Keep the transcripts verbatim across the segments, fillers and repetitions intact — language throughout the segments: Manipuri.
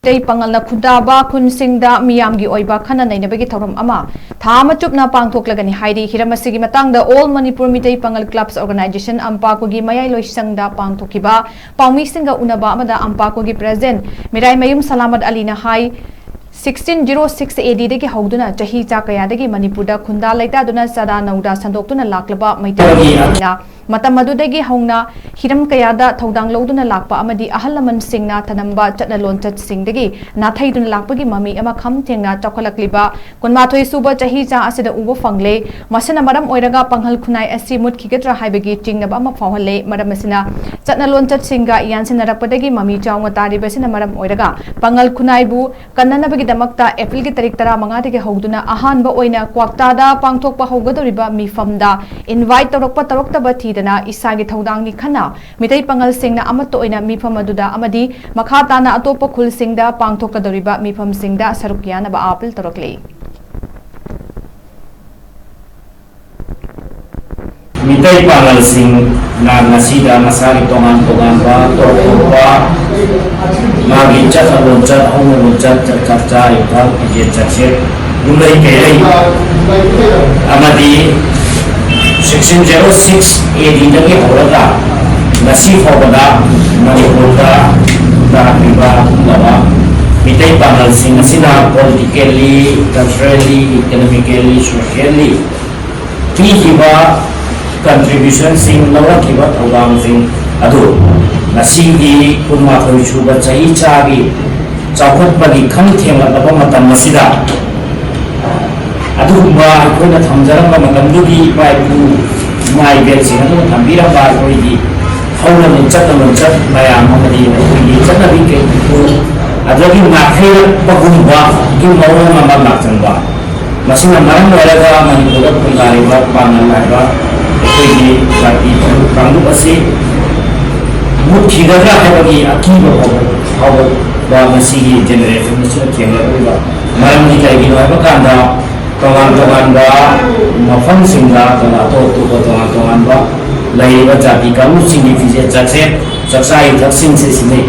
ꯃꯤꯇꯩ ꯄꯥꯉꯜꯅ ꯈꯨꯟꯗꯥꯕ ꯈꯨꯟꯁꯤꯡꯗ ꯃꯤꯌꯥꯝꯒꯤ ꯑꯣꯏꯕ ꯈꯟꯅ ꯅꯩꯅꯕꯒꯤ ꯊꯧꯔꯝ ꯑꯃ ꯊꯥ ꯑꯃ ꯆꯨꯞꯅ ꯄꯥꯡꯊꯣꯛꯂꯒꯅꯤ ꯍꯥꯏꯔꯤ꯫ ꯍꯤꯔꯝ ꯑꯁꯤꯒꯤ ꯃꯇꯥꯡꯗ All Manipur Meitei Pangal Clubs Organization, ꯑꯝꯄꯥꯀꯨꯒꯤ ꯃꯌꯥꯏ ꯂꯣꯏꯁꯪꯗ ꯄꯥꯡꯊꯣꯛꯈꯤꯕ ꯄꯥꯎꯃꯤꯁꯤꯡꯒ ꯎꯅꯕ ꯑꯃꯗ ꯑꯝꯄꯥꯀꯨꯒꯤ President ꯃꯤꯔꯥꯏꯃꯌꯨꯝ ꯁꯂꯥꯃꯠ ꯑꯂꯤꯅ ꯍꯥꯏ, sixteen zero six A D ꯗꯒꯤ ꯍꯧꯗꯨꯅ ꯆꯍꯤ ꯆꯥ ꯀꯌꯥꯗꯒꯤ ꯃꯅꯤꯄꯨꯔꯗ ꯈꯨꯟꯗꯥ ꯂꯩꯇꯥꯗꯨꯅ ꯆꯥꯗꯥ ꯅꯧꯗꯥ ꯁꯟꯗꯣꯛꯇꯨꯅ ꯂꯥꯛꯂꯕ ꯃꯩꯇꯩꯁꯤꯡꯅ ꯃꯇꯝ ꯑꯗꯨꯗꯒꯤ ꯍꯧꯅ ꯍꯤꯔꯝ ꯀꯌꯥꯗ ꯊꯧꯗꯥꯡ ꯂꯧꯗꯨꯅ ꯂꯥꯛꯄ ꯑꯃꯗꯤ ꯑꯍꯜ ꯂꯃꯟꯁꯤꯡꯅ ꯊꯅꯝꯕ ꯆꯠꯅ ꯂꯣꯟꯆꯠꯁꯤꯡꯗꯒꯤ ꯅꯥꯊꯩꯗꯨꯅ ꯂꯥꯛꯄꯒꯤ ꯃꯃꯤ ꯑꯃ ꯈꯝ ꯊꯦꯡꯅ ꯆꯥꯎꯈꯠꯂꯛꯂꯤꯕ ꯀꯨꯟꯃꯥꯊꯣꯏ ꯁꯨꯕ ꯆꯍꯤ ꯆꯥ ꯑꯁꯤꯗ ꯎꯕ ꯐꯪꯂꯦ꯫ ꯃꯁꯤꯅ ꯃꯔꯝ ꯑꯣꯏꯔꯒ ꯄꯥꯉꯜ ꯈꯨꯟꯅꯥꯏ ꯑꯁꯤ ꯃꯨꯠꯈꯤꯒꯗ꯭ꯔꯥ ꯍꯥꯏꯕꯒꯤ ꯆꯤꯡꯅꯕ ꯑꯃ ꯐꯥꯎꯍꯜꯂꯦ꯫ ꯃꯔꯝ ꯑꯁꯤꯅ ꯆꯠꯅ ꯂꯣꯟꯆꯠꯁꯤꯡꯒ ꯌꯥꯟꯁꯤꯟꯅꯔꯛꯄꯗꯒꯤ ꯃꯃꯤ ꯆꯥꯎꯅ ꯇꯥꯔꯤꯕꯁꯤꯅ ꯃꯔꯝ ꯑꯣꯏꯔꯒ ꯄꯥꯉꯜ ꯈꯨꯟꯅꯥꯏꯕꯨ ꯀꯟꯅꯅꯕꯒꯤꯗꯃꯛꯇ Aprilꯒꯤ ꯇꯥꯔꯤꯛ ꯇꯔꯥꯃꯉꯥꯗꯒꯤ ꯍꯧꯗꯨꯅ ꯑꯍꯥꯟꯕ ꯑꯣꯏꯅ ꯀ꯭ꯋꯥꯛꯇꯥꯗ ꯄꯥꯡꯊꯣꯛꯄ ꯍꯧꯒꯗꯧꯔꯤꯕ ꯃꯤꯐꯝꯗ invite ꯇꯧꯔꯛꯄ ꯇꯧꯔꯛꯇꯕ ꯊꯤꯗꯅ ꯏꯁꯥꯒꯤ ꯊꯧꯗꯥꯡꯅꯤ ꯈꯟꯅ ꯃꯤꯇꯩ ꯄꯥꯉꯜꯁꯤꯡꯅ ꯑꯃꯠꯇ ꯑꯣꯏꯅ ꯃꯤꯐꯝ ꯑꯗꯨꯗ ꯑꯃꯗꯤ ꯃꯈꯥ ꯇꯥꯅ ꯑꯇꯣꯞꯄ ꯈꯨꯜꯁꯤꯡꯗ ꯄꯥꯡꯊꯣꯛꯀꯗꯧꯔꯤꯕ ꯃꯤꯐꯝꯁꯤꯡꯗ ꯁꯔꯨꯛ ꯌꯥꯅꯕ ꯑꯥꯄꯤꯜ ꯇꯧꯔꯛꯂꯤ꯫ ꯃꯤꯇꯩ ꯄꯥꯉꯜꯁꯤꯡꯅ ꯉꯁꯤꯗ ꯃꯁꯥꯒꯤ ꯇꯣꯉꯥꯟ ꯇꯣꯉꯥꯟꯕ ꯇꯣꯞ ꯇꯣꯞꯄ ꯃꯥꯒꯤ ꯆꯠꯅ ꯂꯣꯟꯆꯠ, ꯍꯧꯅ ꯂꯣꯟꯆꯠ, ꯆꯥꯛꯆꯥ ꯌꯨꯊꯛ, ꯐꯤꯖꯦꯠ ꯆꯥꯛꯁꯦꯠ, ꯌꯨꯝꯂꯩ ꯀꯩꯔꯩ ꯑꯃꯗꯤ sixteen zero six A D ꯗꯒꯤ ꯍꯧꯔꯒ ꯉꯁꯤ ꯐꯥꯎꯕꯗ ꯃꯅꯤꯄꯨꯔꯗ ꯇꯥꯔꯛꯂꯤꯕ ꯑꯄꯨꯝꯕ ꯃꯤꯇꯩ ꯄꯥꯉꯜꯁꯤꯡ ꯑꯁꯤꯅ politically, culturally, economically, socially ꯄꯤꯈꯤꯕ contributionꯁꯤꯡ, ꯂꯧꯔꯛꯈꯤꯕ ꯊꯧꯗꯥꯡꯁꯤꯡ ꯑꯗꯨ ꯉꯁꯤꯒꯤ ꯀꯨꯟꯃꯥꯊꯣꯏ ꯁꯨꯕ ꯆꯍꯤ ꯆꯥꯒꯤ ꯆꯥꯎꯈꯠꯄꯒꯤ ꯈꯝ ꯊꯦꯡꯂꯛꯂꯕ ꯃꯇꯝ ꯑꯁꯤꯗ ꯑꯗꯨꯒꯨꯝꯕ ꯑꯩꯈꯣꯏꯅ ꯊꯝꯖꯔꯝꯕ ꯃꯇꯝꯗꯨꯒꯤ ꯏꯄꯥ ꯏꯄꯨ ꯏꯃꯥ ꯏꯕꯦꯜꯁꯤꯡ ꯑꯗꯨꯅ ꯊꯝꯕꯤꯔꯝꯕ ꯑꯩꯈꯣꯏꯒꯤ ꯍꯧꯅ ꯂꯣꯟꯆꯠꯅ ꯂꯣꯟꯆꯠ ꯃꯌꯥꯝ ꯑꯃꯗꯤ ꯑꯩꯈꯣꯏꯒꯤ ꯆꯠꯅꯕꯤ ꯀꯩ ꯑꯗꯨꯗꯒꯤ ꯅꯥꯊꯩꯔꯛꯄꯒꯨꯝꯕꯒꯤ ꯃꯑꯣꯡ ꯑꯃ ꯂꯥꯛꯆꯟꯕ꯫ ꯃꯁꯤꯅ ꯃꯔꯝ ꯑꯣꯏꯔꯒ ꯃꯅꯤꯄꯨꯔꯗ ꯈꯨꯟꯗꯥꯔꯤꯕ ꯄꯥꯉꯜ ꯍꯥꯏꯕ ꯑꯩꯈꯣꯏꯒꯤ ꯖꯥꯇꯤ ꯀꯥꯡꯂꯨꯞ ꯑꯁꯤ ꯃꯨꯠꯈꯤꯒꯗ꯭ꯔꯥ ꯍꯥꯏꯕꯒꯤ ꯑꯀꯤꯕ ꯐꯥꯎꯕ ꯐꯥꯎꯕ ꯉꯁꯤꯒꯤ generation ꯑꯁꯤꯅ ꯊꯦꯡꯅꯔꯛꯂꯤꯕ ꯃꯔꯝꯗꯤ ꯀꯔꯤꯒꯤꯅꯣ ꯍꯥꯏꯕ ꯀꯥꯟꯗ ꯇꯣꯉꯥꯟ ꯇꯣꯉꯥꯟꯕ ꯃꯐꯝꯁꯤꯡꯗ ꯑꯇꯣꯞ ꯑꯇꯣꯞꯄ ꯇꯣꯉꯥꯟ ꯇꯣꯉꯥꯟꯕ ꯂꯩꯔꯤꯕ ꯖꯥꯇꯤ ꯀꯥꯡꯂꯨꯞꯁꯤꯡꯒꯤ ꯐꯤꯖꯦꯠ ꯆꯥꯛꯁꯦꯠ ꯆꯥꯛꯆꯥ ꯌꯨꯊꯛꯁꯤꯡꯁꯦ ꯁꯤꯖꯤꯟꯅꯩ꯫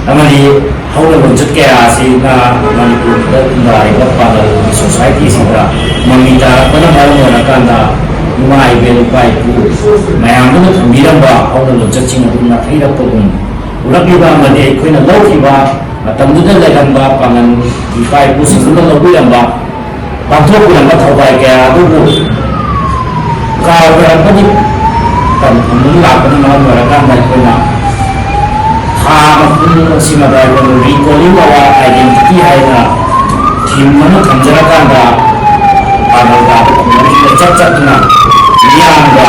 ꯑꯃꯗꯤ ꯍꯧꯅ ꯂꯣꯟꯆꯠ ꯀꯌꯥ ꯑꯁꯤꯅ ꯃꯅꯤꯄꯨꯔꯗ ꯈꯨꯟꯗꯥꯔꯤꯕ ꯄꯥꯡꯒꯜꯒꯤ ꯁꯣꯁꯥꯏꯇꯤꯁꯤꯡꯗ ꯃꯃꯤ ꯇꯥꯔꯛꯄꯅ ꯃꯔꯝ ꯑꯣꯏꯔꯀꯥꯟꯗ ꯏꯃꯥ ꯏꯕꯦꯜ ꯏꯄꯥ ꯏꯄꯨ ꯃꯌꯥꯝꯗꯨꯅ ꯊꯝꯕꯤꯔꯝꯕ ꯍꯧꯅ ꯂꯣꯟꯆꯠꯁꯤꯡ ꯑꯗꯨ ꯅꯥꯊꯩꯔꯛꯄꯒꯨꯝ ꯎꯔꯛꯂꯤꯕ ꯑꯃꯗꯤ ꯑꯩꯈꯣꯏꯅ ꯂꯧꯈꯤꯕ ꯃꯇꯝꯗꯨꯗ ꯂꯩꯔꯝꯕ ꯄꯥꯡꯒꯜ ꯏꯄꯥ ꯏꯄꯨꯁꯤꯡꯗꯨꯅ ꯂꯧꯕꯤꯔꯝꯕ ꯄꯥꯡꯊꯣꯛꯄꯤꯔꯝꯕ ꯊꯧꯒꯥꯏ ꯀꯌꯥ ꯑꯗꯨꯕꯨ ꯀꯥꯎꯈ꯭ꯔꯕꯗꯤ ꯇꯝꯐꯝꯗꯨ ꯂꯥꯛꯄꯅ ꯃꯔꯝ ꯑꯣꯏꯔꯀꯥꯟꯗ ꯑꯩꯈꯣꯏꯅ ꯊꯥ ꯃꯄꯨꯡ ꯑꯁꯤꯃꯗ ꯑꯩꯈꯣꯏꯅ recalling our identity ꯍꯥꯏꯅ theme ꯑꯃ ꯊꯝꯖꯔꯀꯥꯟꯗ ꯄꯥꯡꯒꯜ ꯇꯥꯕ ꯈꯨꯡꯒꯪꯁꯤꯗ ꯆꯠ ꯆꯠꯇꯨꯅ ꯃꯤꯌꯥꯝꯒ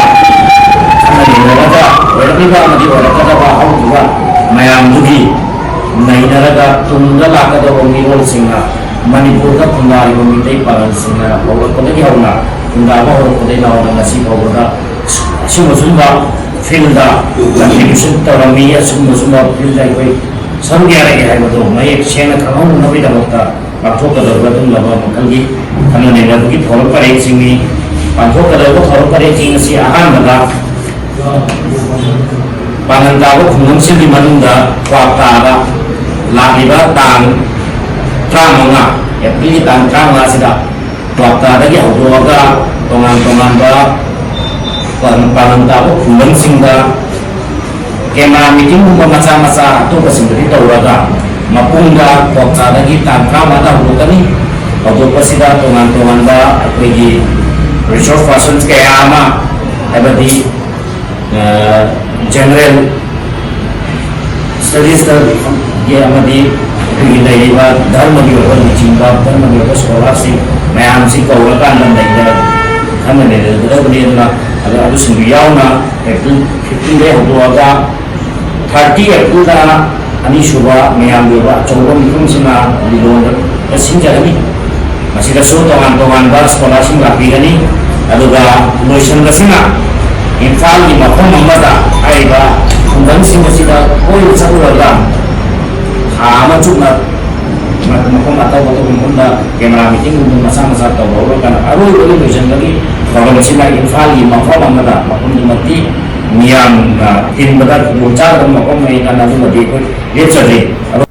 ꯈꯟꯅ ꯅꯩꯅꯔꯒ ꯑꯣꯏꯔꯛꯂꯤꯕ ꯑꯃꯗꯤ ꯑꯣꯏꯔꯛꯀꯗꯕ ꯍꯧꯈꯤꯕ ꯃꯌꯥꯝꯗꯨꯒꯤ ꯅꯩꯅꯔꯒ ꯇꯨꯡꯗ ꯂꯥꯛꯀꯗꯕ ꯃꯤꯔꯣꯜꯁꯤꯡꯅ ꯃꯅꯤꯄꯨꯔꯗ ꯈꯨꯟꯗꯥꯔꯤꯕ ꯃꯤꯇꯩ ꯄꯥꯉꯜꯁꯤꯡꯅ ꯍꯧꯔꯛꯄꯗꯒꯤ ꯍꯧꯅ, ꯈꯨꯟꯗꯥꯕ ꯍꯧꯔꯛꯄꯗꯒꯤ ꯍꯧꯅ ꯉꯁꯤ ꯐꯥꯎꯕꯗ ꯑꯁꯨꯝ ꯑꯁꯨꯝꯕ field ꯗ contribution ꯇꯧꯔꯝꯃꯤ, ꯑꯁꯨꯝ ꯑꯁꯨꯝꯕ field ꯗ ꯑꯩꯈꯣꯏ ꯁꯔꯨꯛ ꯌꯥꯔꯛꯑꯦ ꯍꯥꯏꯕꯗꯣ ꯃꯌꯦꯛ ꯁꯦꯡꯅ ꯈꯪꯍꯧꯅꯅꯕꯒꯤꯗꯃꯛꯇ ꯄꯥꯡꯊꯣꯛꯀꯗꯧꯔꯤꯕ ꯑꯗꯨꯒꯨꯝꯂꯕ ꯃꯈꯜꯒꯤ ꯈꯟꯅ ꯅꯩꯅꯕꯒꯤ ꯊꯧꯔꯝ ꯄꯔꯦꯡꯁꯤꯡꯅꯤ꯫ ꯄꯥꯡꯊꯣꯛꯀꯗꯧꯔꯤꯕ ꯊꯧꯔꯝ ꯄꯔꯦꯡꯁꯤꯡ ꯑꯁꯤ ꯑꯍꯥꯟꯕꯗ ꯄꯥꯡꯒꯜ ꯇꯥꯕ ꯈꯨꯡꯒꯪꯁꯤꯡꯒꯤ ꯃꯅꯨꯡꯗ ꯀ꯭ꯋꯥꯛꯇꯥꯗ ꯂꯥꯛꯂꯤꯕ ꯇꯥꯡ ꯇꯔꯥꯃꯉꯥ, ꯑꯦꯄ꯭ꯔꯤꯜꯒꯤ ꯇꯥꯡ ꯇꯔꯥꯃꯉꯥ ꯑꯁꯤꯗ ꯀ꯭ꯋꯥꯛꯇꯥꯗꯒꯤ ꯍꯧꯗꯣꯛꯑꯒ ꯇꯣꯉꯥꯟ ꯇꯣꯉꯥꯟꯕ ꯄꯥꯡ-, ꯄꯥꯡꯒꯜ ꯇꯥꯕ ꯈꯨꯡꯒꯪꯁꯤꯡꯗ camera meeting ꯒꯨꯝꯕ ꯃꯆꯥ ꯃꯆꯥ ꯑꯇꯣꯞꯄꯁꯤꯡꯗꯒꯤ ꯇꯧꯔꯒ ꯃꯄꯨꯡꯗ ꯀ꯭ꯋꯥꯛꯇꯥꯗꯒꯤ ꯇꯥꯡ ꯇꯔꯥꯃꯉꯥꯗ ꯍꯧꯗꯣꯛꯀꯅꯤ꯫ ꯍꯧꯗꯣꯛꯄꯁꯤꯗ ꯇꯣꯉꯥꯟ ꯇꯣꯉꯥꯟꯕ ꯑꯩꯈꯣꯏꯒꯤ resource persons ꯀꯌꯥ ꯑꯃ, ꯍꯥꯏꯕꯗꯤ ꯑ, general studies ꯇ ꯒꯤ ꯑꯃꯗꯤ ꯑꯩꯈꯣꯏꯒꯤ ꯂꯩꯔꯤꯕ ꯙꯔꯃꯒꯤ ꯑꯣꯏꯕ ꯂꯨꯆꯤꯡꯕ, ꯙꯔꯃꯒꯤ ꯑꯣꯏꯕ scholar ꯁꯤꯡ ꯃꯌꯥꯝꯁꯤ ꯀꯧꯔꯀꯥꯟꯗ ꯂꯩꯗ ꯈꯟꯅ ꯅꯩꯅꯒꯗꯕꯅꯤ꯫ ꯑꯗꯨꯅ ꯑꯗꯨ, ꯑꯗꯨꯁꯤꯡꯗꯨ ꯌꯥꯎꯅ ꯑꯦꯄ꯭ꯔꯤꯜ fifteen ꯗꯒꯤ ꯍꯧꯗꯣꯛꯑꯒ thirty ꯑꯦꯄ꯭ꯔꯤꯜꯗ ꯑꯅꯤꯁꯨꯕ ꯃꯌꯥꯝꯒꯤ ꯑꯣꯏꯕ ꯑꯆꯧꯕ ꯃꯤꯐꯝꯁꯤꯅ ꯂꯤꯂꯣꯡꯗ ꯁꯤꯟꯖꯒꯅꯤ꯫ ꯃꯁꯤꯗꯁꯨ ꯇꯣꯉꯥꯟ ꯇꯣꯉꯥꯟꯕ scholar ꯁꯤꯡ ꯂꯥꯛꯄꯤꯒꯅꯤ꯫ ꯑꯗꯨꯒ ꯂꯣꯏꯁꯤꯟꯕꯁꯤꯅ ꯏꯝꯐꯥꯜꯒꯤ ꯃꯐꯝ ꯑꯃꯗ ꯍꯥꯏꯔꯤꯕ ꯈꯨꯡꯒꯪꯁꯤꯡ ꯑꯁꯤꯗ ꯀꯣꯏꯕ ꯆꯠꯂꯨꯔꯒ ꯊꯥ ꯑꯃ ꯆꯨꯞꯅ ꯃꯐꯝ ꯑꯇꯧ ꯑꯇꯧꯕ ꯃꯐꯝꯗ camera meeting ꯒꯨꯝꯕ ꯃꯆꯥ ꯃꯆꯥ ꯇꯧꯍꯧꯔꯒ ꯑꯔꯣꯏꯕꯒꯤ ꯂꯣꯏꯁꯤꯟꯕꯒꯤ ꯊꯧꯔꯝꯁꯤꯅ ꯏꯝꯐꯥꯜꯒꯤ ꯃꯐꯝ ꯑꯃꯗ, ꯃꯐꯝꯗꯨꯃꯛꯇꯤ ꯃꯤꯌꯥꯝꯅ ꯇꯤꯟꯕꯗ ꯈꯨꯗꯣꯡꯆꯥꯗꯕ ꯃꯐꯝ ꯑꯃ ꯍꯦꯛꯇ ꯑꯗꯨꯃꯗꯤ ꯑꯩꯈꯣꯏ ꯂꯦꯞꯆꯗ꯭ꯔꯤ꯫ ꯑꯗꯣ